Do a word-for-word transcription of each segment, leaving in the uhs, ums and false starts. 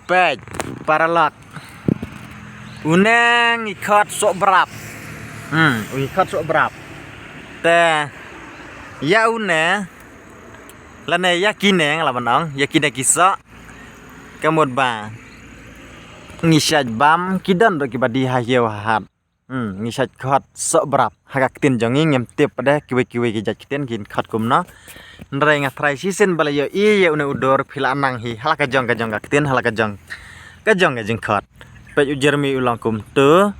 Peit, paralok. Une ngi khot Sohbrap. Hmm, ngi khot Sohbrap. Te ïa une lane ïa kine nga lah ban ong, ïa kine ki soh. Ka mut ba ngi shait bam, ki don ruh kiba die ha ïew ha hat. Hmm, ngi shait khot Sohbrap. Ha ka ktien jong ngi ngim tip pat de kiwei kiwei ki jait ktien kin khot kumno. Hynrei nga tharai shisien ba la ïohi ïa une u dur phi la nang hi ha la ka jong ka jong ka ktien, ha la ka jong ka jong ka jingkhot. Peit u Jeremy u long kumto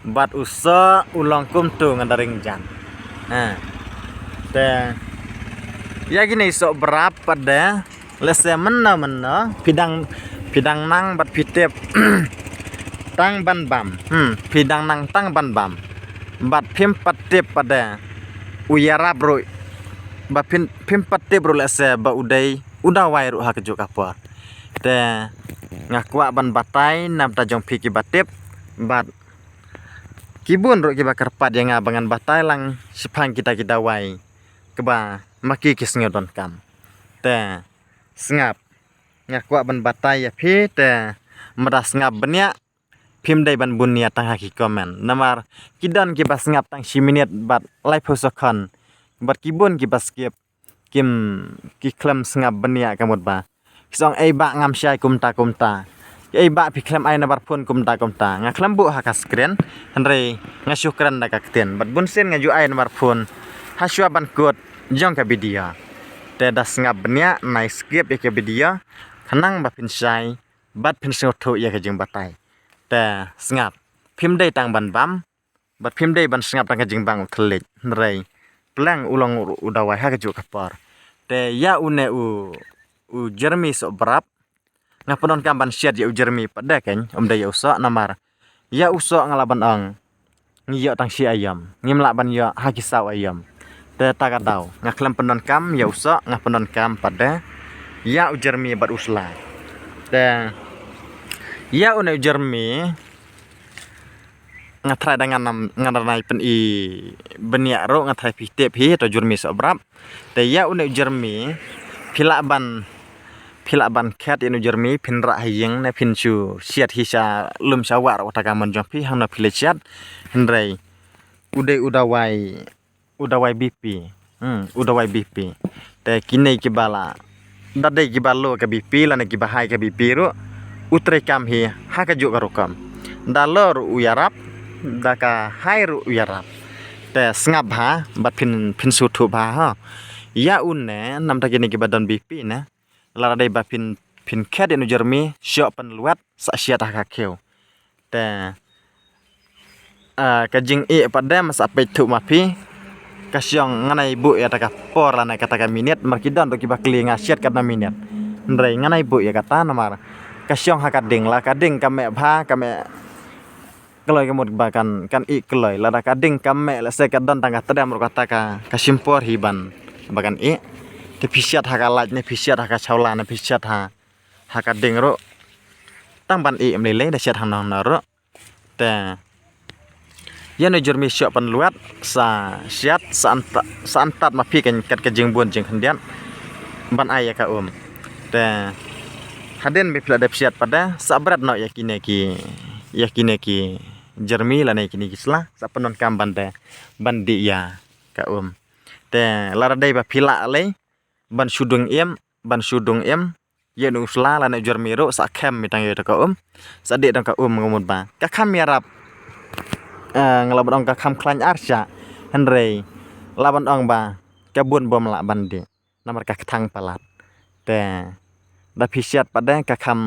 bad u Soh u long kumto, ngan da ring jan. Ha. Te ïa kine Sohbrap pat de, lehse mynno mynno phi dang, phi dang nang bad phi tip tang ban bam. Hmm, phi dang nang tang ban bam. Bad phim pat tip pat de u ïarap ruh. Bad phim, phim pat tip ruh lehse ba u dei u dawai ruh ha kajuh ka por. Te nga kwah ban batai na bynta jong phi kiba tip bad ki bun ruh kiba kyrpad ïa nga ba ngan batai lang shaphang kita ki dawai kiba ma ki ki sngew donkam. Te sngap, nga kwah ban batai ïa phi, te mada sngap bniah, phim dei ban bun nia tang ha ki comment. Namar ki don kiba sngap tang shi minit bad laiphew second. Bad ki bun kiba skip, kim, ki khlem sngap bniah ka mut ba ki ong, "Ei bah, ngam shai kumta kumta. Ei bah, phi khlem ai number phone kumta kumta." Nga khlem buh ha ka screen, hynrei nga shu kren da ka ktien. Bad bunsien nga ju ai number phone ha shuwa ban kut jong ka video. Te da sngap bniah, nai skip ïa ka video khnang ba phin shai bad phin sngewthuh ïa ka jingbatai. Te sngap, phim dei tang ban bam bad phim dei ban sngap tang ka jingbang u thylliej, hynrei pleng u long u dawai ha kajuh ka por. Te ïa une u, u Jeremy Sohbrap, nga pyndonkam ban shet ïa u Jeremy pat de, kein ym dei ïa u Soh, namar ïa u Soh nga lah ban ong ngi ïoh tang shi aïom, ngim lah ban ïoh ha ki saw aïom. Te ta ka daw nga khlem pyndonkam ïa u Soh, nga pyndonkam pat de ïa u Jeremy bad u Sla. Te ïa une u Jeremy, nga tharai da ngan, ngan da nai pyni bniah ruh, nga tharai phi tip hi, to Jeremy Sohbrap. Te ïa une u Jeremy, phi lah ban, phi lah ban khet ïa une u Jeremy, phin rah ha ïing ne phin shu shet hi sha lum sha wah ruh, kata ka mon jong phi hangno phi leit shet. Hynrei u dei u dawai, u dawai B P. Hmm, u dawai B P. Te kine kiba la, da dei kiba low ka B P lane kiba high ka B P ruh, u treikam hi ha kajuh ka rukom. Da low ruh u ïarap, da ka high ruh u ïarap. Te sngap bha bad phin, phin sngewthuh bha ha. Ïa une, namar kine kiba don B P ne, lada dei ba phin, phin khet ïa une u Jeremy, shoh pynlwet, sa shet ha ka khiew. Te, ah, ka jingïeh pat de, ma sa peit thuh ma phi. Ka shong, ngan ai buh ïa kata ka por lane kata ka minit, mar ki don ruh kiba kylli nga shet katno minit. Hynrei ngan ai buh ïa kata namar ka shong ha ka ding, la ka ding ka meh bha, ka meh kloi ka mut ba kan, kan ih kloi. Lada ka ding ka meh, lehse ka don tang ka tdem ruh kata ka, ka shim por hi ban, ba kan ih. Te phi shet ha ka light ne phi shet ha ka shawla ne phi shet ha, ha ka ding ruh, tang ban ih ym lei lei, da shet hangno hangno ruh. Te ïa une u Jeremy shoh pynlwet, sa shet, sa antad, sa antad ma phi, kan kat ka jingbun jingkhyndiat ban ai ïa ka um. Te hadien ba phi la dep shet pat de, sa bret noh ïa kine ki, ïa kine ki Jeremy lane kine ki Sla, sa pyndonkam ban de, ban dih ïa ka um. Te lada dei ba phi lah lei ban shu dung im, ban shu dung im, ïa une u Sla lane u Jeremy ruh, sa khem ïa tang ïa ka um. Sa dih tang ka um, ka mut ba ka kham ïarap, eh, nga lah ban ong ka kham khlaiñ arshah. Hynrei lah ban ong ba ka bun bym lah ban dih namar ka kthang palat. Te da phi shet pat de, ka kham,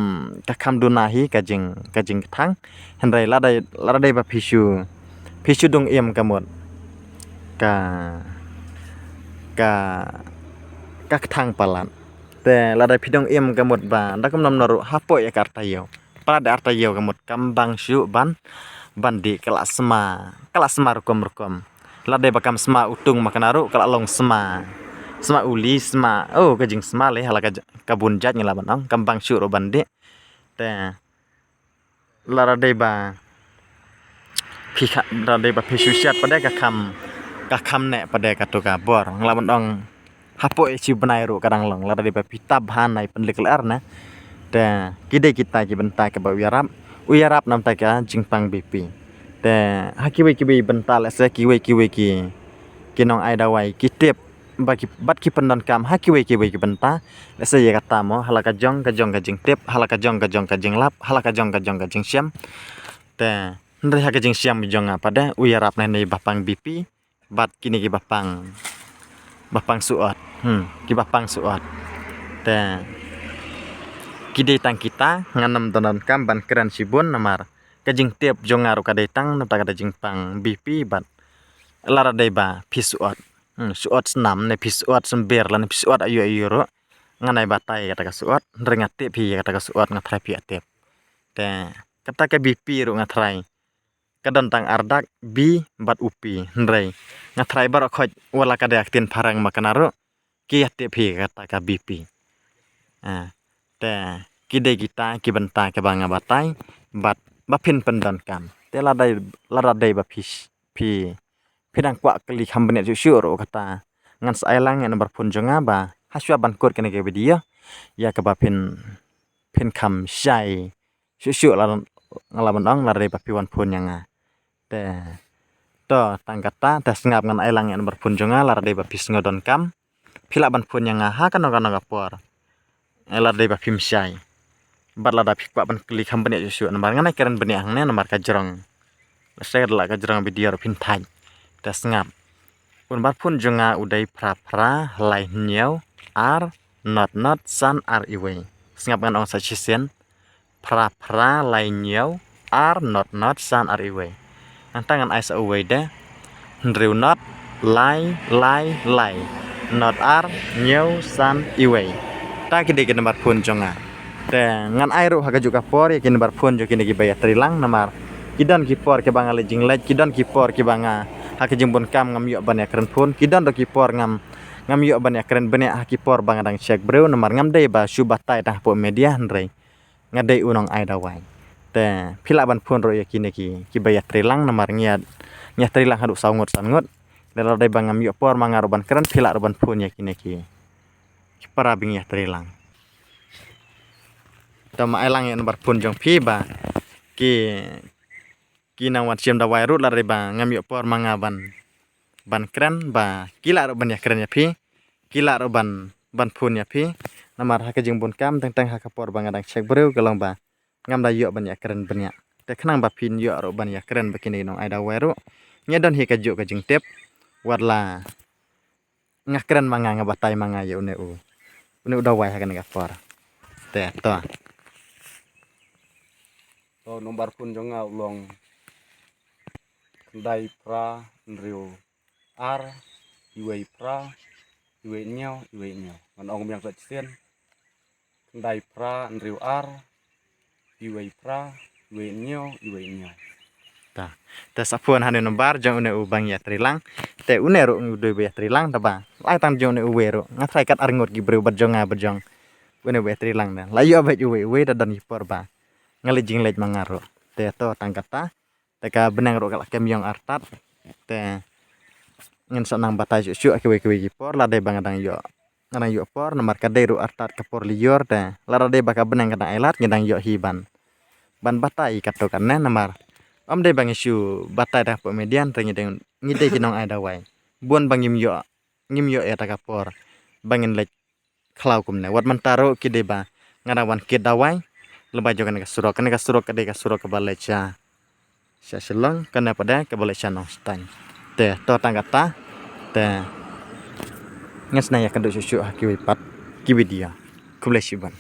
ka kham duna hi ka jing, ka jingkthang. Hynrei lada, lada dei ba phi shu, phi shu dung im, ka mut ka, ka, ka kthang palat. Te lada phi dung im, ka mut ba da kumno kumno ruh hapoh ïa ka ar taïew, palat da ar taïew, ka mut kam bang shuh ban, ban dih, ka la sma, ka la sma rukom rukom. Lada dei ba kam sma u tung makna ruh ka la long sma, sma uli, sma, oh, ka jingsma lei ha la ka, ka bun jait, nga lah ban ong, kam bang shuh ruh ban dih. Te lada dei ba phi kha, lada dei ba phi shu shet pat de, ka kham, ka kham neh pat de kato ka bor. Nga lah ban ong hapoh ïa shi bnai ruh ka dang long, lada dei ba phi tap bha, nai pynlip lyer ne. Te ki dei kita ki bynta kiba u ïarap, u ïarap namar ka jingpang B P. Te ha kiwei kiwei bynta, lehse kiwei kiwei ki, ki nong ai dawai ki tip ba ki, bad ki pyndonkam ha kiwei kiwei ki bynta. Lehse ïa kata mo, ha la ka jong ka jong ka jingtip, ha la ka jong ka jong ka jinglap, ha la ka jong ka jong ka jingshem. Te hynrei ha ka jingshem jong nga pat de u ïarap na ne ba pang B P bad kine kiba pang, ba pang suot. Hmm, kiba pang suot. Te ki dei tang kita, ngan ym donkam ban kren shibun namar ka jingtip jong nga ruh ka dei tang namar ka dei jingpang B P bad lada dei ba phi suot. Hmm, suot snam ne phi suot symber lane phi suot aïu aïu ruh, ngan ai batai kata ka suot, hynrei nga tip hi kata ka suot, nga tharai phi ïa tip. Te kata ka B P ruh nga tharai ka don tang ar dak, B bad u P, hynrei nga tharai baroh khoit wat la ka dei ka ktien phareng ma kane ruh ki ïa tip hi kata ka B P. Ah, te ki dei kita ki bynta kiba nga batai bad ba phin pyndonkam. Te lada, lada dei ba phi, phi, phi dang kwah kylli kham bniat shuh shuh ruh kata, ngan sa ai lang ïa number phone jong nga ba ha shuwa ban kut kane ka video, ïa kaba phin, phin kham shai shuh shuh la, nga la ban ong, lada dei ba phi wan phone ïa nga. Te to tang kata, te sngap, ngan ai lang ïa number phone jong nga, lada dei ba phi sngew donkam phi lah ban phone ïa nga ha kano kano ka por. Eh, lada dei ba phim shai bad lada phi kwah ban kylli kham bniat shuh shuh namar ngan ai kren bniat hangne namar ka jrong. Lehse ka la ka jrong video ruh phin thait. Te sngap, u number phone jong nga u dei phra phra lai hynñiew ar not not san ar iwei. Sngap, ngan ong sa shisien: phra phra lai hynñiew ar not not san ar iwei. Nangta ngan ai sa uwei de: hynriew not lai lai lai not ar hynñiew san iwei. Ta ki dei ki number phone jong nga. Te ngan ai ruh ha kajuh ka por ïa ki number phone jong kine kiba ïatreilang namar ki don ki por kiba nga leit jingleit, ki don ki por kiba nga ha ka jingbun kam ngam ïoh ban ïakren phone, ki don ruh ki por ngam, ngam ïoh ban ïakren bniah ha ki por ba nga dang check briew namar ngam dei ba shu batai tang hapoh media, hynrei nga dei u nong ai dawai. Te phi lah ban phone ruh ïa kine ki, kiba ïatreilang namar ngi ïa, ngi ïatreilang haduh saw ngut san ngut. Lada dei ba ngam ïoh por ma nga ruh ban kren, phi lah ruh ban phone ïa kine ki, ki para ba ngi ïatreilang. To ma ai lang ïa number phone jong phi ba ki, ki nang wan shim dawai ruh, lada dei ba ngam ïoh por ma nga ban, ban kren, ba ki lah ruh ban ïakren ïa phi, ki lah ruh ban, ban phone ïa phi. Namar ha ka jingbun kam teng teng ha ka por ba nga dang check briew ka long ba ngam da ïoh ban ïakren bniah. Te khnang ba phin ïoh ruh ban ïakren bad kine ki nong ai dawai ruh, ngi don hi kajuh ka jingtip. Wat la nga kren ma nga, nga batai ma nga ïa une u, une u dawai ha kane ka por. Te to, to number phone jong nga u long khyndai phra hynriew ar iwei phra iwei hynñiew iwei hynñiew. Ngan ong biang sa shisien: khyndai phra hynriew ar iwei phra iwei hynñiew iwei hynñiew. Ta, te sa phone ha une u number jong une u ba ngi ïatreilang. Te une ruh u dei ba ïatreilang, te ba lai tang jong une uwei ruh, nga tharai kat ar ngut ki briew bad jong nga bad jong une ba ïatreilang. Te la ïoh beit uwei uwei, te don ki por ba nga leit jingleit ma nga ruh. Te to tang kata, te ka bneng ruh ka la kem ïong artat. Te ngin sa nang batai shuh shuh ha kiwei kiwei ki por, lada dei ba nga dang ïoh, nga dang ïoh por, namar ka dei ruh artat ka por lyiur. Te lada dei ba ka bneng ka dang ailad, ngi dang ïoh hi ban, ban batai katto katne namar ym dei ba ngi shu batai da hapoh media, te ngi dei, ngi dei ki nong ai dawai. Bun ba ngim ïoh, ngim ïoh ïa kata ka por ba ngin leit khlaw kumne. Wat mynta ruh ki dei ba nga dang wan kit dawai lyngba jong kane ka surok. Kane ka surok ka dei ka surok kaba leit sha, sha Shillong, kane pat de kaba leit sha Nongstoiñ. Te to tang kata, te ngan sa nang ïakynduh shuh shuh ha kiwei pat ki video. Khublei shibun.